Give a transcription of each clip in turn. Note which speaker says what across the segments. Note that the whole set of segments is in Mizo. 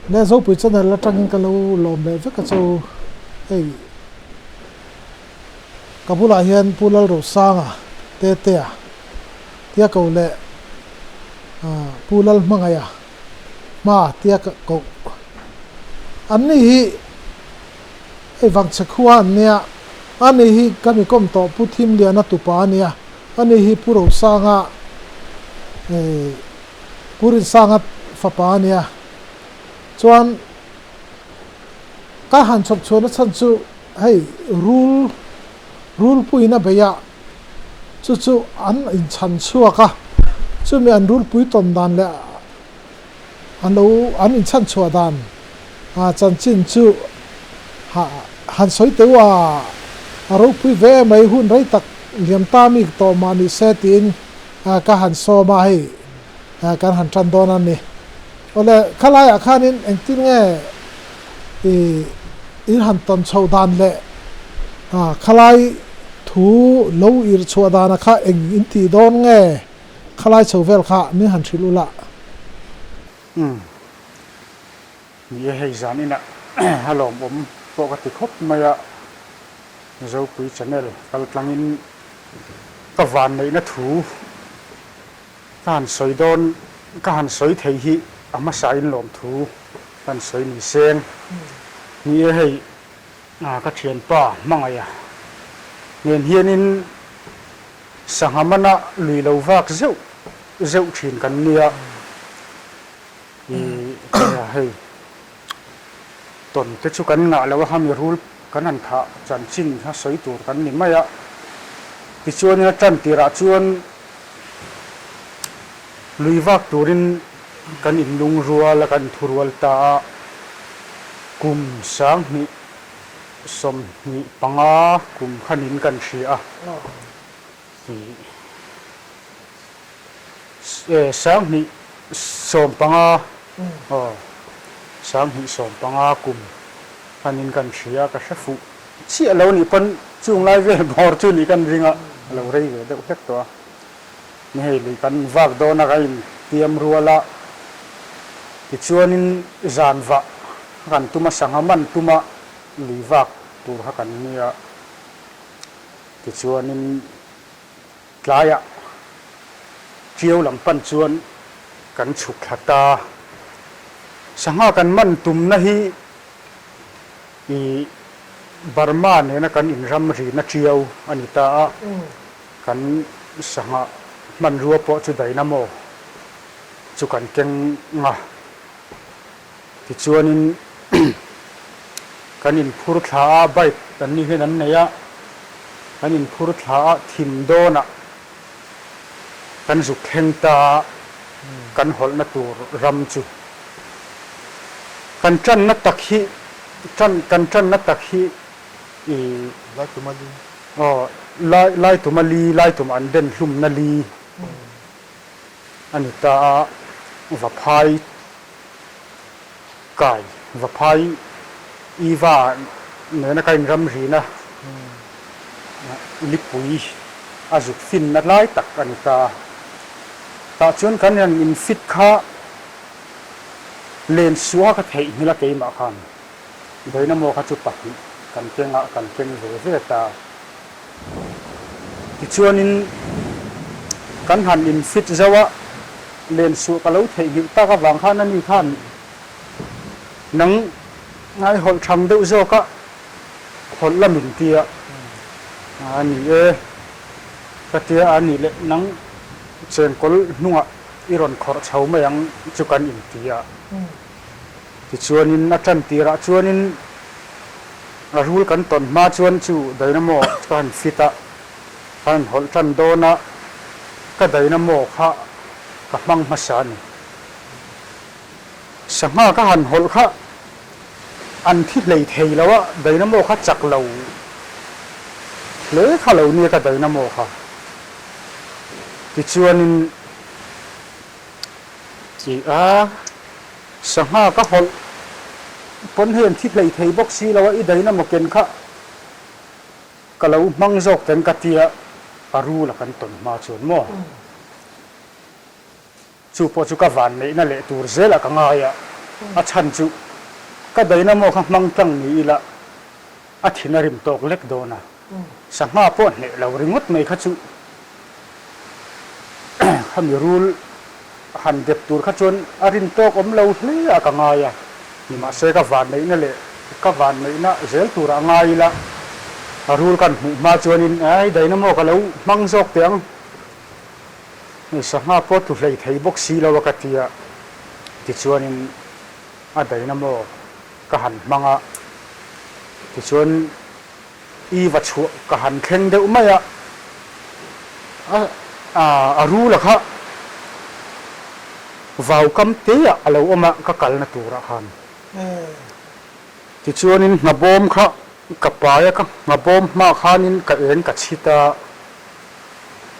Speaker 1: Le Zopui channel atangin ka lo lawm leh vek a chu hei ka bulah hian Pu Lalrosanga Tetea tia ko leh Pu Lalhmangaia hma tia koh an ni hi hei Vangchhe khua an nia ani hi ka mi kawm tawh Pu Thimliana tupa a nia ani hi Pu Rosanga Pu Rinsanga fapa a nia. Chuan ka han chhawp chhuahna chhan chu hei rul rulpuiin a bei a, chu chu an inchhan chhuak a, chumi an rulpui tawn dan leh an lo an inchhan chhuah dan chanchin chu han sawi teuh a, a ropui ve mai hun rei tak liam ta mi tawh mah ni se tiin ka han sawm a hei kan han tan dawn a ni. Awle khalaiah khanin engtin nge i in han tawn chhoh dan leh khalai thu lo irh chhuah dana kha eng in tih dawn nge khalai chho vel kha min han hrilh ula.
Speaker 2: Umm ni e hei zan inah a lawmawm pawh ka ti khawp mai a, Zopui channel kal tlangin ka vanneihna thu ka han sawi dawn, ka han sawi thei hi a hmasain lawmthu ka han sawi ni seng. Ni e hei ka thianpa hmangaih a nen hianin sangha mana lui lo vak zeuh zeuh thin kan nia. Ih hei. Tawn te chu kan ngah lo a, hami rul kan han thah chanchin kha sawi tur kan ni mai a. Tichuanin a tan tirah chuan lui vak turin kan inlung rual a, kan inthurual ta a. Kum 20 25 kum khanin kan hria a. 2015 aw 2015 kum khanin kan hria ka hre fuh chiah lo nih pawn chung lai vel bawr chu nih kan ring a a lo rei ve deuh hlek tawh a ni hei lui kan vak dawn a ka in tiam rual a tichuanin zan vah kan tum a sangha man tum a lui vak tur kha kan nia tichuanin Tlaiah Ṭiau lam pan chuan kan chhuk thla ta. Sangha kan man tumna hi i Burma nena kan inramrina Ṭiau a ni ta a, kan sangha hmanrua pawh chu dynamo chu kan keng a. Tichuanin kan inphur thla a, bike an ni hian an nei a, kan inphur thla a thim dawnah kan zuk thleng ta a, kan hawlhna tur ram chu kan tanna tak hi tan kan tanna tak hi i
Speaker 3: Laituma li.
Speaker 2: Aw lai Laituma li Laituma an den hlumna li a ni ta a, Vaphai kai, Vaphai Iva nena ka inramrina lipui a zuk finna lai tak a ni ta a. Tah chuan kan rawn infit kha len suah ka theihnghilh a keimah khan Dynamo kha chu pahnih kan kengah kan keng ve ve ta. Tichuanin kan han infit zauh a, len suh ka lo theihnghilh tak avang khan ani khan nang ngaihawlh thang deuh zawk a, hawlh la min ti a, a ni e ka tia a nih leh nang chengkawl hnungah i rawn khawrh chho mai ang chu kan inti a. Tichuanin a tan tirah chuanin a rul kan tawn hma chuan chu dynamo ka han fit a, ka han hawlh tan dawn a, ka dynamo kha ka hmang hmasa a ni. Sangha ka han hawlh kha an thi hlei thei lo a, dynamo kha chak lo hle kha lo nia ka dynamo kha. Tichuanin. Ti a, sangha ka hawlh pawn hei an thi hlei thei bawk si lo a, i dynamo ken kha ka lo hmang zawk ten ka tia, a rul a kan tawn hma chuan maw? Chu pawh chu ka van neihna leh tur zelah ka ngai a. A chhan chu ka dynamo kha hmang tlang ni ila a thin a rim tawk lek dawn a, sangha pawh hneh lo ringawt mai kha chu khami rul han dep tur kha chuan a rin tawk awm lo hle a ka ngai a, nimahse ka vanneihna leh ka vanneihna zel turah a ngai ila a rul kan hmuh hma chuanin ai dynamo ka lo hmang zawk teh ang, hei sangha pawh tlu hlei thei bawk si lo a ka ti a, tichuanin a dynamo ka han hmang a, tichuan i va chhuah ka han thleng deuh mai a, a a rul a kha vau kam te ah a lo awm a ka kalna turah khan. Tichuanin nghabawm kha ka pai a, ka nghabawm hma khanin ka eng ka chhit a,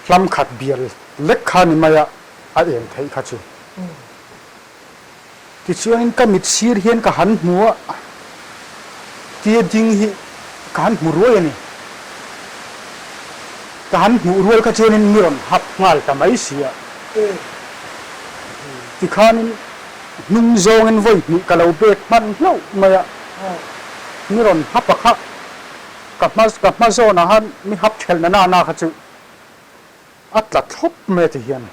Speaker 2: hlam khat bial lek kha ni mai a, a eng theih kha chu. Tichuanin ka mit sir hian ka han hmu a, tia ding hi ka han hmu ruai a ni. Ka han hmuh rual kha chuanin mi rawn hap nghal ta mai si a. Tikhanin hnung zawngin vawi hnih ka lo bek hman hlauh mai a, mi rawn hap a kha ka hma ka hma zawnah khan mi hap thelna na na kha chu A tla thlawp mai a ti hian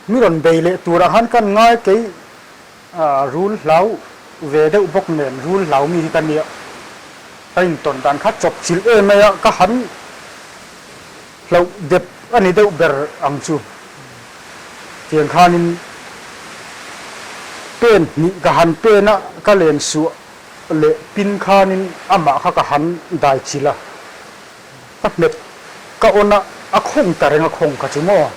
Speaker 2: mi rawn bei leh turah khan kan ngai kei rul hlau ve deuh bawk nen rul hlau mi hi ka nia ka intawn dan kha chawp chilh em mai a ka han hlauh dep a ni deuh ber ang chu tiang khanin pen hnih ka han pen a ka len suah leh pin khanin amah kha ka han dai chilh a. Ka hmet ka on a, a khawng ta reng a khawng kha chu maw?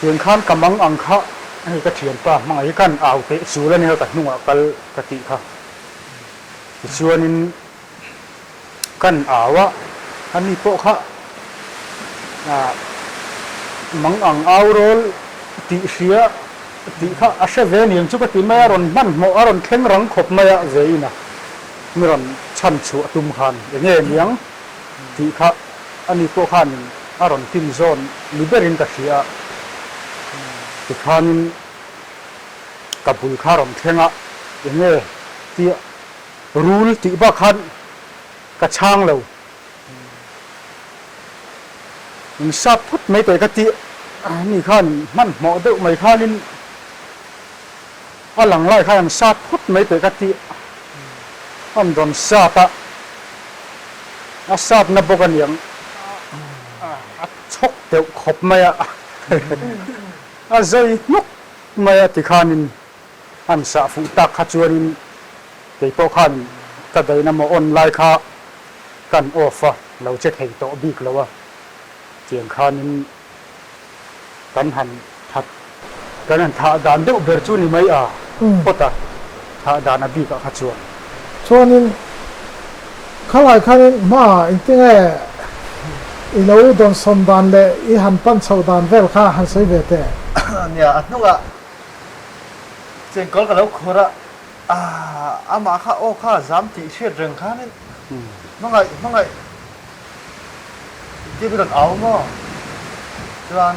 Speaker 2: Tiang khan ka mang ang kha hei ka thianpa hmangaih hi khan au teh chul a nia ka hnungah kal ka tih kha. Tichuanin kan au a, ani pawh kha mang ang au rawl tih hria tih kha a hre ve aniang chu ka ti mai a, rawn hmanhmawh a rawn thleng rang khawp mai a ve in a. Mi rawn chhan chhuah tum khan eng nge niang tih kha ani pawh khan a rawn tin zawn ni berin ka hria a, tikhanin ka bul kha rawn thleng a, eng nge tia rul tih bak khan ka chhang lo, in sap phut mai teh ka tih ani khan hmanhmawh deuh mai khanin A lang lai khan an sat phut mai teh ka ti an rawn sat a, a sat na bawk aniang a chhawk deuh khawp mai a, a zai hnuk mai a tikhanin an sah fuh tak kha chuanin keipawh khan ka dynamo on lai kha kan off a, lo che thei tawh bik lo a, tiang khanin. Kan han that kan han thah dan deuh ber chu ni mai a phawt a, thah dan a bik ah kha chuan.
Speaker 1: Chuanin khalai khanin hma engtinge i lo dawnsawn dan leh i han pan chhoh dan vel kha han sawi ve teh.
Speaker 3: Nia, a hnungah chengkawl ka lo khur a, amah kha aw kha zam tih hriat reng khanin hmangaih hmangaih Engtin min rawn au maw? Chuan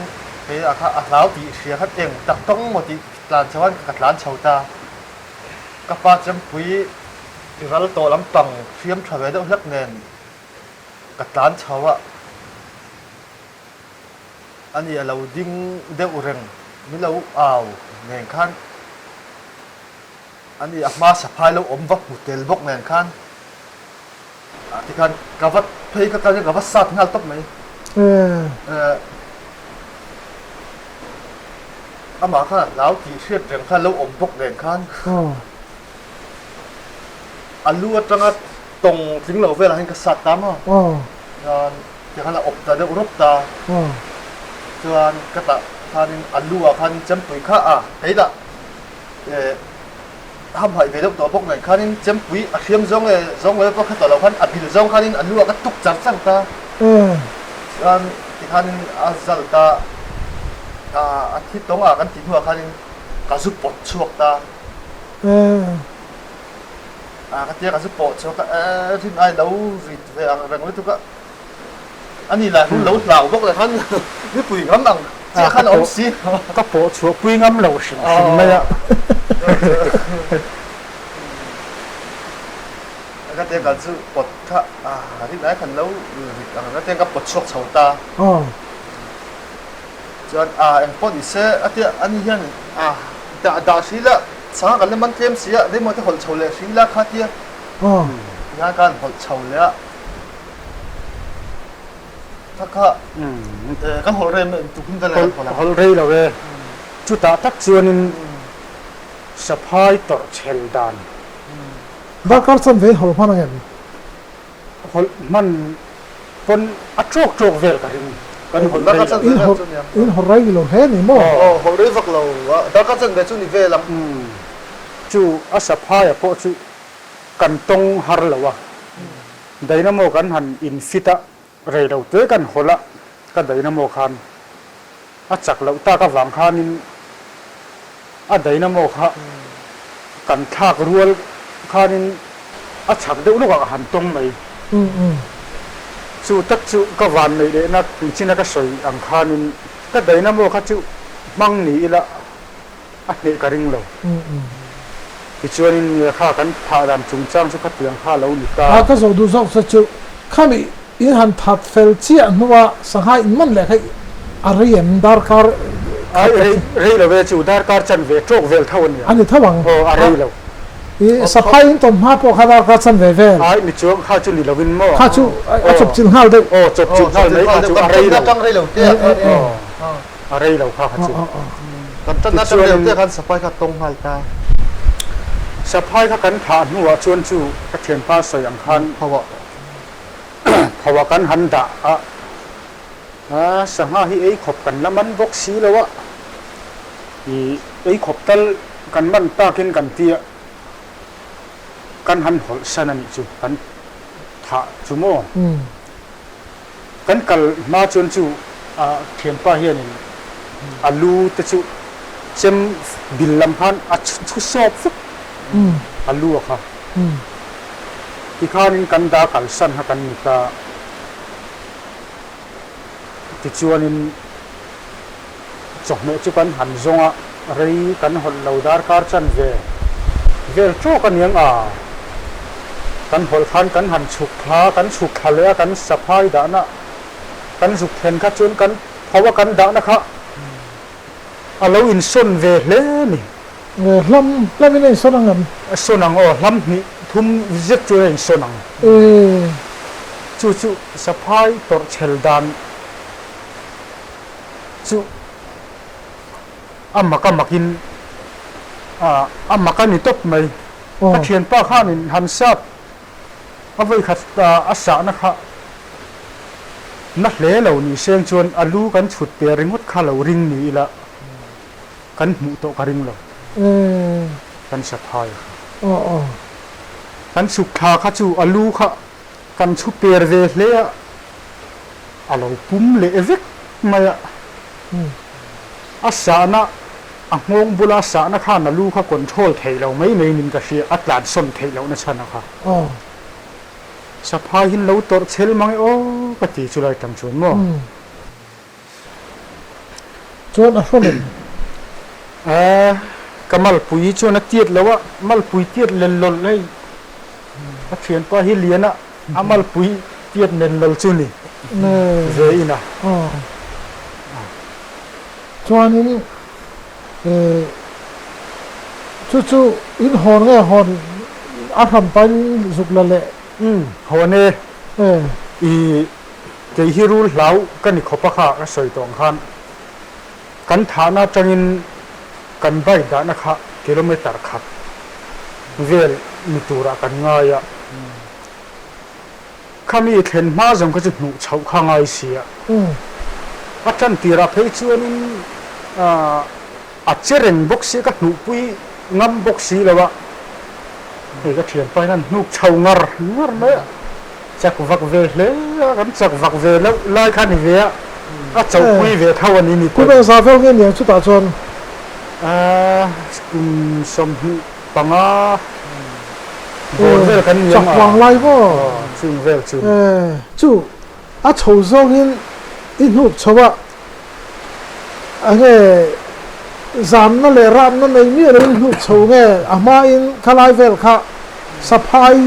Speaker 3: kei ah kha a hlau tih hria khan eng tak tawng maw tih tlan chho khan ka tlan chho ta. Ka pa chempui i ral tawh lampang hriam tha ve deuh hlek nen ka tlan chho a, ani a lo ding deuh reng min lo au nen khan ani a hma saphai lo awm va hmu tel bawk nen khan Tikhan ka va phei ka kal hian ka va sat nghal tawp mai. Amah khan a hlau tih hriat reng khan lo awm bawk nen khan a lu atanga tawng tling lo velah hian ka sat ta maw. Chuan tikhan a awp ta deuh rawp ta. Chuan ka tah khanin a lu ah khan chempui kha a keilah Hamhaih ve deuh tawh bawk nen khanin chempui a hriam zawng leh zawng leh pawh kha tawh lo khan a bil zawng khanin a lu ah ka tuk char char ta. Chuan tikhanin a zal ta a thi tawng ah kan tih hnuah khanin ka zu pawt chhuak ta. Ka tia ka zu pawh chhuak ta e rin ai lo rit ve ang reng lutuk a. Ani lah hun lo hlau bawk leh khan mipui ngam ang. Chiah khan a awm si.
Speaker 2: Ka pawh chhuah pui ngam lo hrim hrim mai a.
Speaker 3: Ka tiang kal chu pawt kha a rin ai khan lo rit ang ka tiang ka pawt chhuak chho ta. Chuan a eng pawh ni se a tia ani hian a dah dah hrih la sangha kan la man tlem si a Raymond te hawlh chho leh hrih la kha tia tihian khan hawlh chho leh a kha kha kan hawlh rei tukhum vel kan hawlh a.
Speaker 2: Hawlh rei lo e. Chutah tak chuanin saphai tawrh chhel dan.
Speaker 1: Darkar chan ve hawlh hman ang em?
Speaker 2: Hawlh hman pawn a tawk tawk vel ka ring. Kan hawlh rei lo.
Speaker 1: In hawlh in hawlh rei lo hle ni maw?
Speaker 3: Aw hawlh rei vak lo a, darkar chan ve chu ni vel ang.
Speaker 2: Chu a saphaia pawh chu kan tawng har lo a, dynamo kan han in fit a, rei lo te kan hawlh a, ka dynamo khan a chak loh tak avang khanin a dynamo kha kan thlak rual khanin a chak deuh lawkah ka han tawng mai. Chu tak chu ka van neih lehna tihchina ka sawi ang khanin ka dynamo kha chu hmang ni ila a hneh ka ring lo. Tichuanin nge kha kan thah dan chungchang chu khatiang kha a lo ni ta.
Speaker 1: A ka zawh duh zawk che chu khami in han that fel chiah hnua sangha in man leh kha a rei em darkar
Speaker 2: Ai rei rei lo e chu darkar chan ve tawk vel tho a nia.
Speaker 1: A ni tho ang.
Speaker 2: Aw a rei lo.
Speaker 1: I saphai in tawn hma pawh kha darkar chan ve vel.
Speaker 2: Ai mi chuang kha chu ni lo in maw.
Speaker 1: Kha chu a chawp chilh nghal deuh.
Speaker 2: Aw chawp chilh nghal mai kha chu a rei lo. A rei lo kha kha chu.
Speaker 3: Kan tan atang rei lo te khan saphai kha tawng nghal ta.
Speaker 2: Saphai kha kan thah hnuah chuan chu ka thianpa sawi ang khan phawa kan han dah a, sangha hi ei khawp kan la man bawk si lo a, ih ei khawp tal kan man takin kan tia kan han hawlh san a nih chu kan thah chu maw. Kan kal hma chuan chu a thianpa hianin a lu te chu chem bil lam khan a chhu sawp vek a lu a kha. Tikhanin kan dah kalsan kha kan ni ta. Tichuanin chawhmeh chu kan han zawng a, rei kan hawlh lo darkar chanve vel tawk a niang a, kan hawlh khan kan han chhuk thla, kan chhuk thla leh a, kan saphai dahna kan zuk thlen kha chuan kan pho a kan dahna kha a lo insawn ve hle a ni.
Speaker 1: Hlam hlamin a insawn ang em?
Speaker 2: A sawn ang aw, hlam hnih thum zet chuan a insawn ang. Chu chu saphai tawrhchhel dan chu a mak a makin a mak a ni tawp mai. Ka thianpa khanin han sap a vawi khat a sahna kha na hle lo ni seng chuan a lu kan chhut per ringawt kha lo ring ni ila kan hmuh tawh ka ring lo. Kan sa phai a kha. Kan chhuk thla kha chu a lu kha kan chhu per ve hle a. A lo pum leh vek mai a, a sahna, a nghawng bula sahna khan a lu kha control thei lo mai mai nin ka hria, a tlansawn theih lohna chhan a kha. Saphai hin lo tawrh chhel mang e aw ka ti chu lai tang chuan maw.
Speaker 1: Chuan a hrawn em?
Speaker 2: A, ka malpui chuan a tiat lo a, malpui tiat lel lawlh hei a thianpa hi lian a. A malpui tiat nen lo chu ni ve in a.
Speaker 1: Chuanin chu chu in hawn nge hawn a hran pain zuk la leh.
Speaker 2: Umm hawn e. I kei hi rul hlau ka ni khawp a kha ka sawi tawh ang khan kan thahna atangin kan bike dahna kha kilometer khat vel ni turah kan ngai a. Khami thlen hma zawng kha chu hnuh chhoh kha ngai si a. A tan tirah phei chuanin a che reng bawk si a, ka hnuhpui ngam bawk si lo a. Hei ka thianpa hian an hnuk chho ngar ngar mai a, chak vak ve hle a, kan chak vak ve loh lai kha a ni ve a, a chohpui ve tho a ni ni
Speaker 1: pawhin. Kum engzah vel nge niang chutah chuan?
Speaker 2: Kum 20. Panga bawr vel kan ni ang a.
Speaker 1: Chak vang lai maw?
Speaker 2: Aw, chung vel chu.
Speaker 1: Chu, a chho zawngin i hnuk chho a. Enge zamna leh rapna nei miah loin hnuk chho nge a hmain khalai vel kha saphai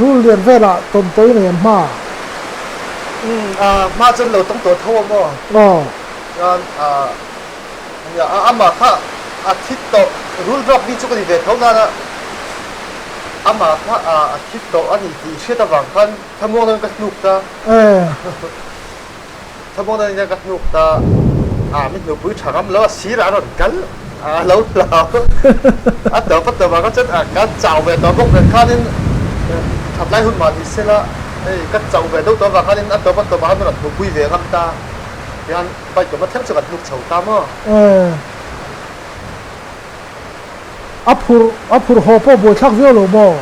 Speaker 1: rul lian velah tawntawi nei an hma?
Speaker 3: Umm a hma chuan lo tawng tawh tho a maw?
Speaker 1: Aw.
Speaker 3: Chuan a nia a amah kha a thi tawh rul rawk ni chu ka ni ve tho nana amah kha a thi tawh a ni tih hriat avang khan thlamuang deuhin ka hnuk ta. Thlamuang deuhin hian ka hnuk ta a mi hnupui tha ngam lo a sir ah a rawn kal a lo hlau a tawp a tawp ah kha chuan a ka chau ve tawh bawk nen khanin that lai hun mah ni sela hei ka chauh ve deuh tawh avang khanin a tawp a tawp ah khan rawn hnupui ve ngam ta tihian bike tawp a thleng chu kan hnuk chho ta maw.
Speaker 1: A phur a phur haw pawh buaithlak viau lo maw?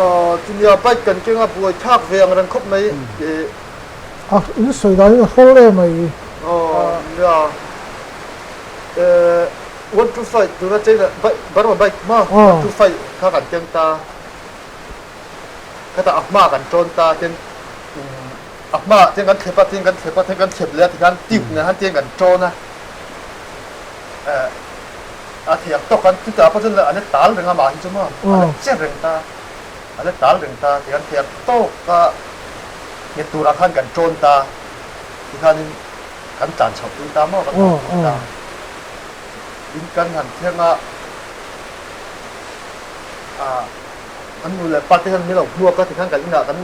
Speaker 3: Aw chunia bike kan keng a buaithlak ve ang reng khawp mai.
Speaker 1: A in sawi dan in a hrawl em mai.
Speaker 3: Aw nia 125 tuna China bike Burma bike ma 125 kha kan keng ta khatah a hma kan tawn ta tin a hma tin kan thlep a tin kan thlep a tin kan thlep leh a tikhan tube nen khan tin kan tawn a a thei ang tawk khan chutah pawh chuan a la tal reng a mah hi chu maw a la che reng ta a la tal reng ta tikhan thei ang tawk a Nghet turah khan kan ṭawn ta tikhanin kan tlan chhoh pui ta maw kan haw pui ta. In kan han thleng a, ah kan nu leh pa te hian min lo hmuak a tikhan kan inah kan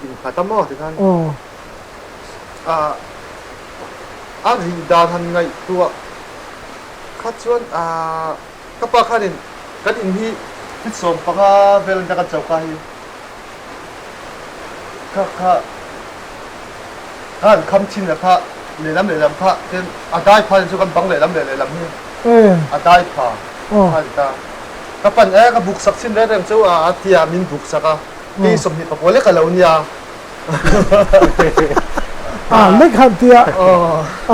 Speaker 3: innghat a maw tikhan ah a rih dan han ngaihtuah kha chuan ah ka pa khanin kan in hi thil 15 vel a nia kan choka hi. Kha kha kha an kham thin a kha lehlam lehlam kha tin a dai pha chu kan bang lehlam leh lehlam hi a dai pha kha an ta ka pan e ka buk sak chin reng reng chu a a tia min buk sak a kei 29 lek a lo nia
Speaker 1: a lek han tia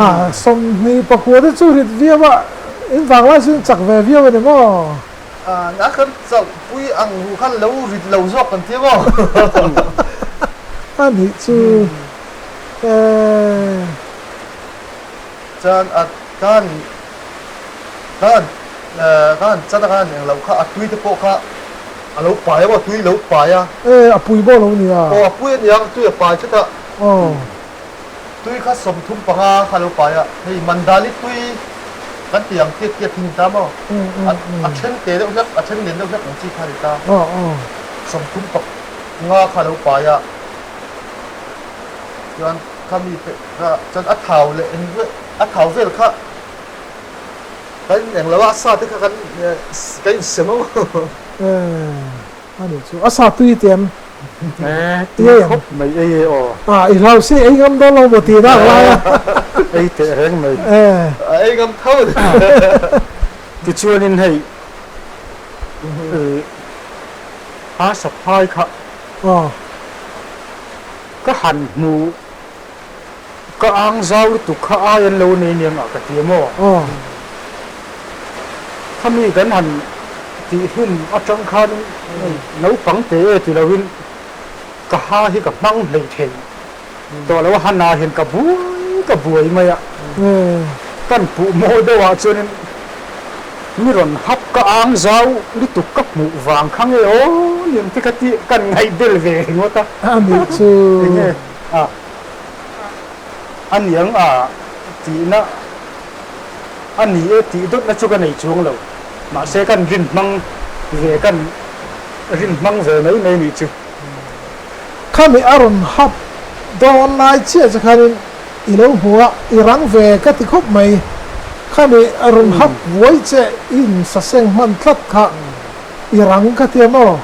Speaker 1: a 29 te chu rit viau a in vanglai chu in chak ve viau a ni maw?
Speaker 3: A kan chauhpui ang hu khan lo rit lo zawk kan tia maw?
Speaker 1: A nih chu e.
Speaker 3: Chuan a kan kan kan chan a khan englo kha a tui te pawh kha a lo pai a maw tui lo pai a.
Speaker 1: E a pui bawk lo nia.
Speaker 3: Aw a pui a nia tui a pai chutah.
Speaker 1: Aw.
Speaker 3: Tui kha 35 kha lo pai a, hei Mandali tui kan tih ang tiat tiat hi ni ta maw? A then te deuh hlek, a then lian deuh hlek ang chi kha ni ta. 35 kha lo pai a, chuan kha mi te kha chuan a thau leh eng vel a thau vel kha kan in eng lo a, a sa te kha kan kan insem a maw?
Speaker 1: A nih chu a sa tui te an
Speaker 2: Tui khawp mai ei e aw.
Speaker 1: A i hlau si ei ngam dawn lo maw tih dak lai a.
Speaker 2: Ei teh reng mai.
Speaker 3: A ei ngam tho.
Speaker 2: Tichuanin hei a saphai kha ka han hmu ka ang zau lutuk kha ai an lo nei aniang ah ka ti a maw? Khami kan han tih hlum atang khan naupang te e ti loin ka ha hi ka hmang hlei thei tawh lo a, hana hian ka buai ka buai mai a, kan puh maw deuh ah chuanin mi rawn hap ka ang zau lutuk ka hmuh vang kha nge aw niang te kha tih kan ngaih bel ve ringawt a.
Speaker 1: A nih chu.
Speaker 2: Enge a a niang a tihna a ni e tih dawtna chu ka nei chuang lo. Mahse kan rin hmang ve kan rin hmang ve mai mai nih chu.
Speaker 1: Khami a rawn hap dawn lai chiah che khanin i lo hmu a, i rang ve ka ti khawp mai. Khami a rawn hap vuai che i insaseng hman tlat kha i rang ka ti a maw?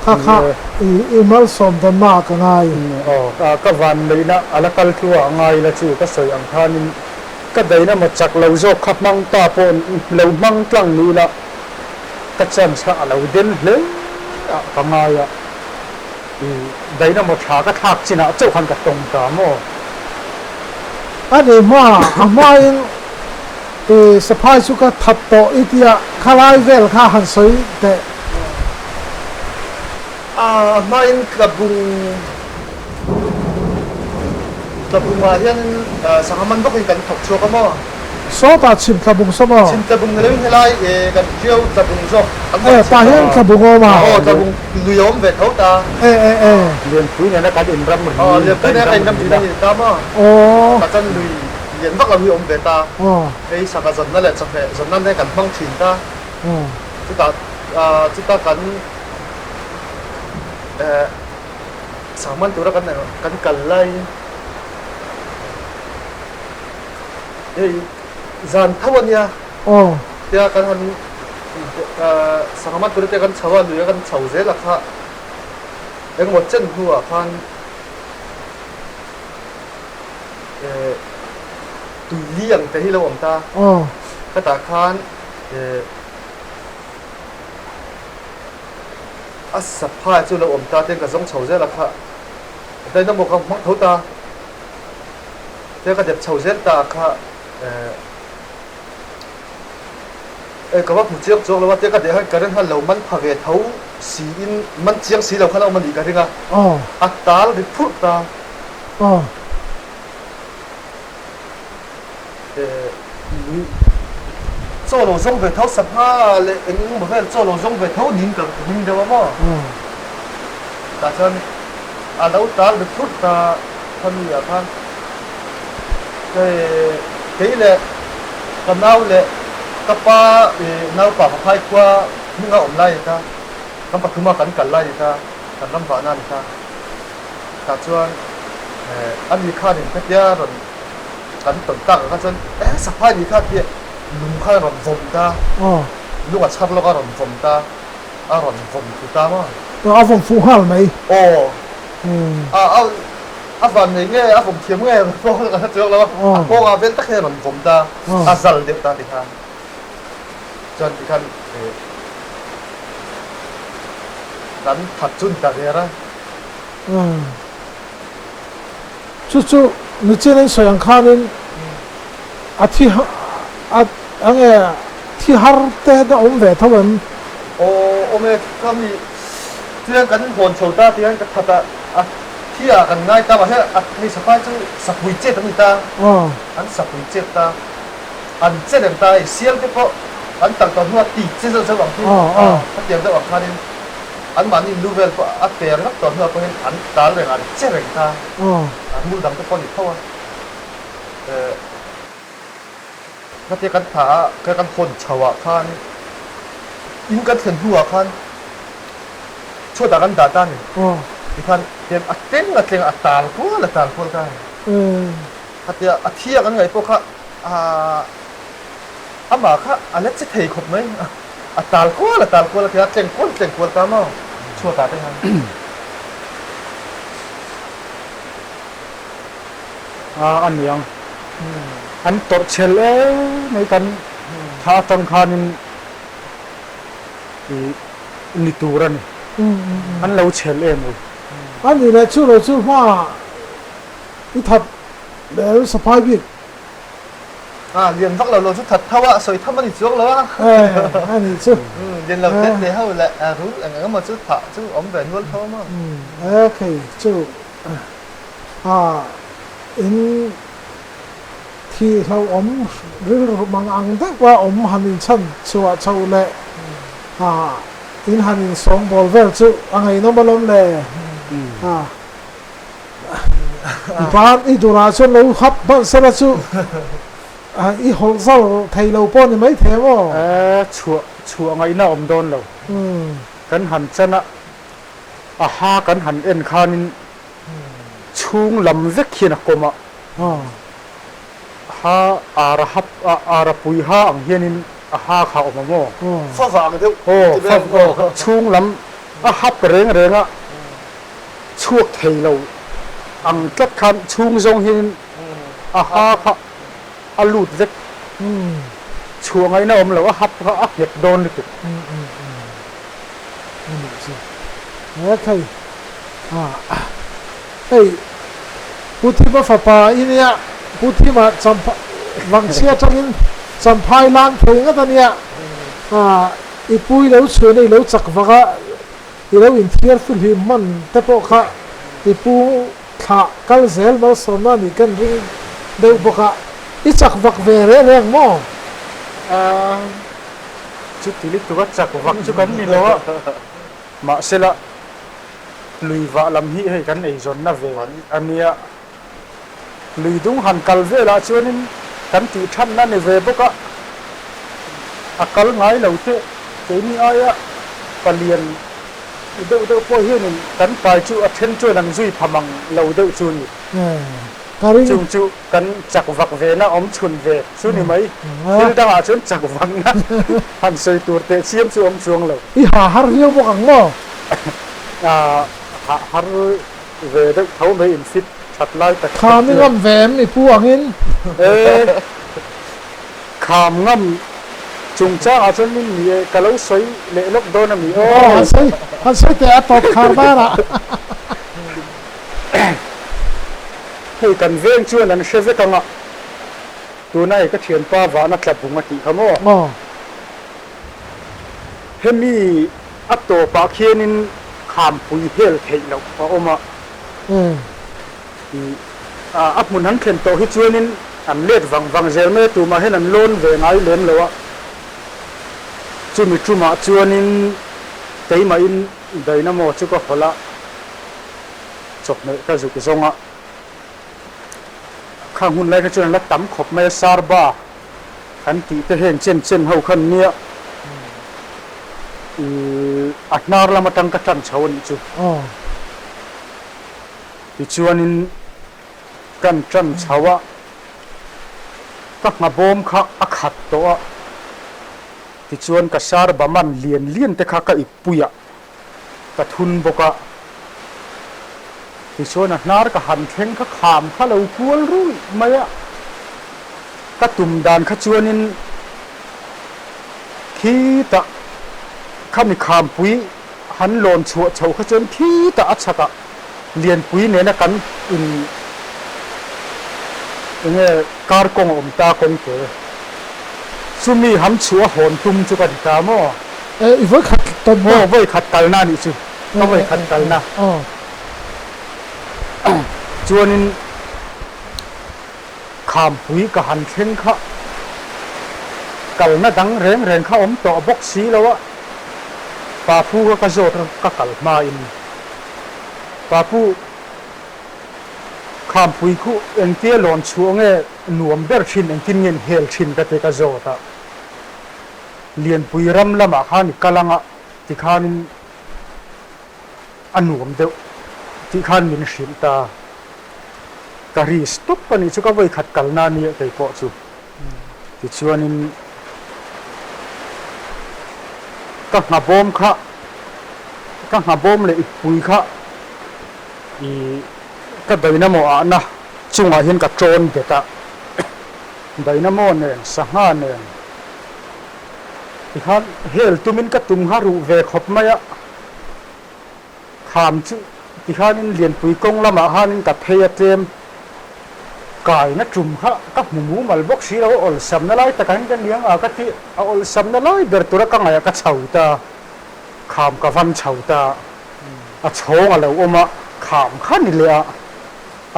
Speaker 1: Kha kha i malsawm dawnna ah ka ngai.
Speaker 2: Aw, ka vanneihna a la kal tluah a ngai la chu ka sawi ang khanin Ka daina maw chak lo zawk kha hmang ta pawh lo hmang tlang ni ila ka chance kha a lo den hle a ka ngai a, i daina maw tha ka thlak chinah chauh khan ka tawng ta maw?
Speaker 1: A ni hma a hmain i saphai chu ka that tawh i tia khalai vel kha han sawi teh.
Speaker 3: A hmain ka bung. Tlabungah hian sangha man bawkin kan thawk chhuak a maw?
Speaker 1: Sawtah chhim tlabung saw maw?
Speaker 3: Chhim tlabung ni loin helai kan ṭiau tlabung zawk kan
Speaker 1: Eh, tah hian tlabung a awm a?
Speaker 3: Aw, tlabung lui a awm ve tho ta.
Speaker 1: Eh, eh, eh.
Speaker 2: Lianpui nena kan inram ri.
Speaker 3: Aw, Lianpui nena kan inram ri na ni ta maw?
Speaker 1: Aw.
Speaker 3: Tah chuan lui lian vak lo hi a awm ve ta.
Speaker 1: Aw.
Speaker 3: Hei sangha zawnna leh chawhmeh zawnna te kan hmang thin ta.
Speaker 1: Aw.
Speaker 3: Chutah, chutah kan eh. Sangman tura kan kan kal lai hei zan tho a nia
Speaker 1: aw
Speaker 3: tia kan han sangman tura te kan chho a lui a kan chho zel a kha engemaw chen hnuah khan eh tui li ang te hi lo awm ta
Speaker 1: aw
Speaker 3: khatah khan eh A saphai chu lo awm ta ten ka zawng chho zel a kha dynamo ka hmang tho ta tia ka dep chho zel ta a kha eh ka va hmu chiang chuang lo a tia ka deh khan current khan lo man pha ve tho si in man chiang si lo khan a awm a nih ka ring a a tal ri phurh ta Chaw lo zawng ve tho sangha leh eng eng emaw vel chaw lo zawng ve tho niin ka ring deuh a maw? Tah chuan a lo tal ri phurh ta khami ah khan kei leh ka nau leh ka pa naupa Vaphai khua hminga awm lai a ni ta, kan pathuma kan kal lai a ni ta, kan ram vahna a ni ta. Tah chuan ani khanin khatia rawn kan tawn tak ah kha chuan eh saphai ni kha tih lung kha a rawn vawm ta lung a chhar lawk a rawn vawm ta a rawn vawm thlu ta maw.
Speaker 1: A vawm fuh nghal mai.
Speaker 3: Aw a a a van nei nge a vawm thiam nge pawh ka hre chuang lo a a kawng ah vel tak hian a rawn vawm ta a zal deuh ta tikhan chuan tikhan kan that chu ni ta der a.
Speaker 1: Chu chu nichin an sawi ang khanin a thi a enge thi har te na awm ve tho em?
Speaker 3: Aw awm e, ka mi chuan kan hawn chho ta tih hian ka that a, a thi ah kan ngai ta mahse a hei sapai chu sapui chet an ni ta, an sapui chet ta, an che reng ta hei sial te pawh an talh tawh hnuah ti che zeuh zeuh ang khi khatiang deuh ang khanin Anmahni lu vel pawh a per ngap tawh hnuah pawhin an tal reng a, an che reng ta. A hmul dang te pawh a ni tho a. Khatia kan thah a, khatia kan hawn chho ah khan in kan thlen hnuah khan chhuatah kan dah ta a ni. Tikhan tiang a tleng a tleng a tal kual a tal kual ta a ni. Khatia a thi a kan ngaih pawh kha amah kha a la che thei khawp mai. A tal kual a tal kual a tia tleng kual tleng kual ta maw chhuatah te hian.
Speaker 2: A a niang. An tawrh chhel em mai kan thla atang khanin i ni tur a ni. An lo chhel em ui.
Speaker 1: A nih leh chu lo chu hma i that leh saphai bik.
Speaker 3: A lian vak lo lo chu that tho a, sawi tham a ni chuang lo a.
Speaker 1: Eh, a ni chu.
Speaker 3: Lian lo te te ho leh rul eng eng emaw chu thah chu awm ve nual tho a maw?
Speaker 1: Eh, khei chu a in thih hlauhawm rilru mang ang deuh a awm han inchhan chhuah chho leh a in han insawngbawl vel chu a ngaihnawm alawm le. A. I ban i durah chuan lo hap hman sela chu i hawlh zal thei lo pawh ni mai thei maw?
Speaker 2: Chhuah chhuah ngaihna awm dawn lo. Kan han chan a, a ha kan han en khanin chhung lam vek hian a kawm a, ha ara hap ara pui ha ang hianin a ha kha a awm a maw?
Speaker 3: Fa vang deuh
Speaker 2: ti vel maw? Chhung lam a hap reng reng a. Chhuak thei lo ang tlat khan chhung zawng hianin a ha kha a lut vek. Chhuah ngaihna awm lo, a hap kha a nghet dawn lutuk.
Speaker 1: He thei hei Pu Thima fapa i nia, Pu Thima Vangchhia atangin Champhai lang thei ngat a nia, i pu i lo chhuan a i lo chak vak a, I lo inthiar fihlim hman te pawh kha i pu thla. thlah kal zel malsawmna nih kan ring deuh bawk a, i chak vak ve reng reng maw?
Speaker 2: Aaa, chuti lutuk a chak vak chu kan ni lo a, mahsela lui vah lam hi hei kan eizawnna ve a nia. Lui dung han kal velah chuanin kan tih thanna ni ve bawk a, a kal ngai lo te keini aia palian deuh deuh pawh hianin kan kai chu a then chuan an zui pha mang lo deuh chu ni. Chung chu kan chak vak vena awm chhun ve chu ni mai. Thil dangah chuan chak vakna han sawi tur teh chiam chu awm chuang lo.
Speaker 1: I ha har viau bawk ang maw?
Speaker 2: Ha har Ve deuh tho mai in fit that lai tak tak
Speaker 1: Kham i ngam ve em i pu angin?
Speaker 2: E, kham ngam chungchang ah chuan min ni e, ka lo sawi leh lawk dawn a mi aw.
Speaker 1: Aw, han sawi, han sawi teh a tawp khar danah.
Speaker 2: Hei kan veng chuan an hre vek ang a, tuna hei ka thianpa vahna tla bung a tih kha maw?
Speaker 1: Aw.
Speaker 2: Hemi a tawpah khianin khampui hel theih loh a awm a. A hmun han thlen tawh hi chuanin an let vang vang zel mai a, tumah hian an lawn ve ngai lem lo a. Chumi tumah chuanin keimahin dynamo chu ka hawlh a, chawhmeh ka zuk zawng a. Khang hun lai kha chuan an la tam khawp mai a, Sarba. Kan tih te heng chen chen ho khan nia a hnar lam atang ka tan chho a nih chu. Tichuanin kan tan chho a, ka nghabawm kha a khat tawh a, tichuan ka sar ba man lian lian te kha ka ip pui a, ka thun bawk a. Tichuan a hnar ka han thleng kha kham kha lo kual ruih mai a, ka tum dan kha chuanin khitah khami khampui han lawn chhuah chhoh kha chuan khitah a chhakah lianpui nena kan in enge kar kawng a awm ta kawngte chumi ham chhuah a hawn tum chu ka ti ta maw?
Speaker 1: E i vawikhat tawnna.
Speaker 2: Aw vawikhat kalna anih chu. Ka vawikhat kalna. Chuanin khampui ka han thleng kha kalna dang reng reng kha awm tawh bawk si lo a, Papu kha ka zawt a ka kal hmain Papu khampui khu engtia lawn chhuah nge nuam ber thin engtin nge in hel thin ka ti ka zawt a, Lianpui ram lamah khan i kal anga tikhanin a nuam deuh tih khan min hrilh ta. Ka ri stop a nih chu ka vawikhat kalna a nia kei pawh chu. Tichuanin ka nghabawm kha ka nghabawm leh ippui kha ih ka dynamo ahna chungah hian ka tawn bet a, dynamo nen sangha nen tikhan hel tumin ka tum kha ruh ve khawp mai a. Kham chu tikhanin Lianpui kawng lamah khanin ka phei a tlem kaina tum kha ka hmu mumal bawk si lo, a awlsamna lai takah hian ka niang a ka ti, a awlsamna lai ber tura ka ngaih ah ka chho ta, kham ka van chho ta, a chhawng a lo awm a, kham kha ni leh a,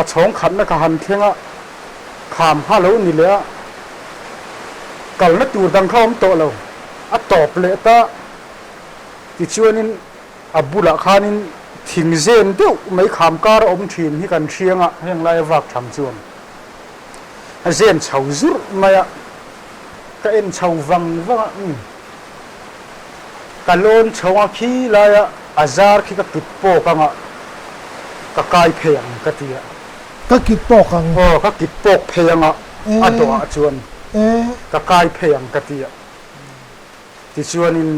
Speaker 2: a chhawng khatna ka han thleng a, kham kha a lo ni leh a, kalna tur dang kha a awm tawh lo, a tawp leh ta, tichuanin. A bulah khanin thing zen deuh mai kham kar a awm thin hi kan hriang a, heng laia vak tham chuan a zen chho zurh mai a, ka en chho vang vang a, umm ka lawn chho a khi laia a zar khi ka kit pawk ang a, ka kai phei ang ka ti a.
Speaker 1: Ka kit pawk ang.
Speaker 2: Aw, ka kit pawk phei ang a, a dawhah chuan ka kai phei ang ka ti a. Tichuanin.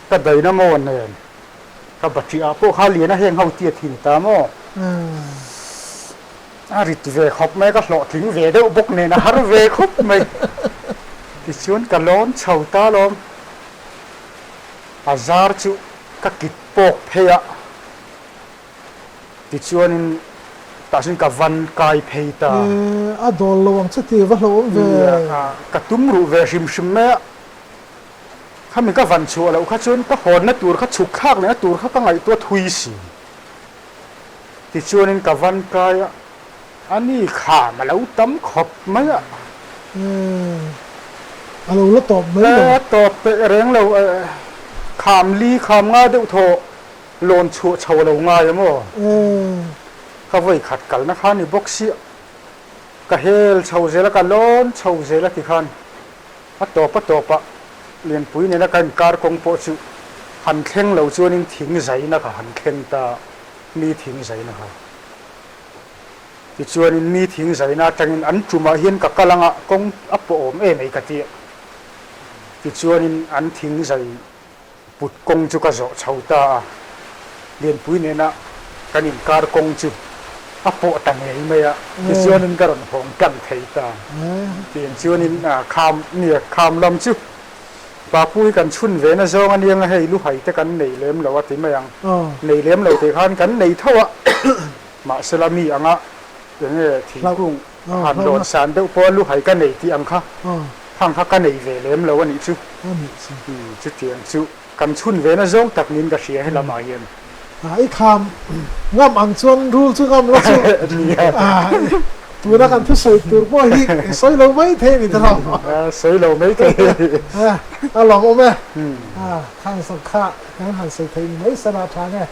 Speaker 2: Ka dynamo nen ka battery ah pawh kha lian a heng ho tia thin ta maw? A rit ve khawp mai ka hlawhtling ve deuh bawk nen a har ve khawp mai. Tichuan ka lawn chho ta lawm. A zar chu ka kit pawk phei a. Tichuanin tah chuan ka van kai phei ta.
Speaker 1: A dawl lo ang che ti va hlauhawm ve.
Speaker 2: Ka tum ruh ve hrim hrim mai a. Khami ka van chhuah loh kha chuan ka hawnna tur kha chhuk thlak lehna tur kha ka ngaihtuah thui si. Tichuanin ka van kai a, a ni kham a lo tam khawp mai a.
Speaker 1: A lo la tawp mai lo.
Speaker 2: A tawp peih reng lo, kham li kham nga deuh thaw lawn chhuah chho a lo ngai a maw? Ka vawi khat kalna kha ni bawk sia, ka hel chho zel a, ka lawn chho zel a ti khan a tawp a tawp ah Lianpui nena ka inkar kawng pawh chu han thleng lo chuanin thing zaina ka han thleng ta. Mi thing zaina kha. Tichuanin mi thing zaina atangin an tumah hian ka kal anga kawng a pawh awm em ei ka ti a. Tichuanin an thing zai put kawng chu ka zawh chho ta a. Lianpui nena kan inkar kawng chu a pawh ta ngei mai a. Tichuanin ka rawn hawng tlang thei ta. Tiang chuanin kham nia kham lam chu Papu hi kan chhun ve na zawng a nia hei luhai te kan nei lem lo a ti mai ang. Nei lem lo tih khan kan nei tho a, mahsela mi anga eng nge thingkung han lawn san deuh pawha luhai ka nei tih ang kha khang kha ka nei ve lem lo a nih chu. Chutiang chu kan chhun ve na zawng tak niin ka hria he lamah hian.
Speaker 1: I kham ngam ang chuan rul chu ngam la chu tuna kan thusawi tur pawh hi i sawi lo mai thei a ni ta lo.
Speaker 2: Sawi lo mai thei.
Speaker 1: A lawmawm e. Khang sak kha kan han sawi thei ni mai sana tha nge.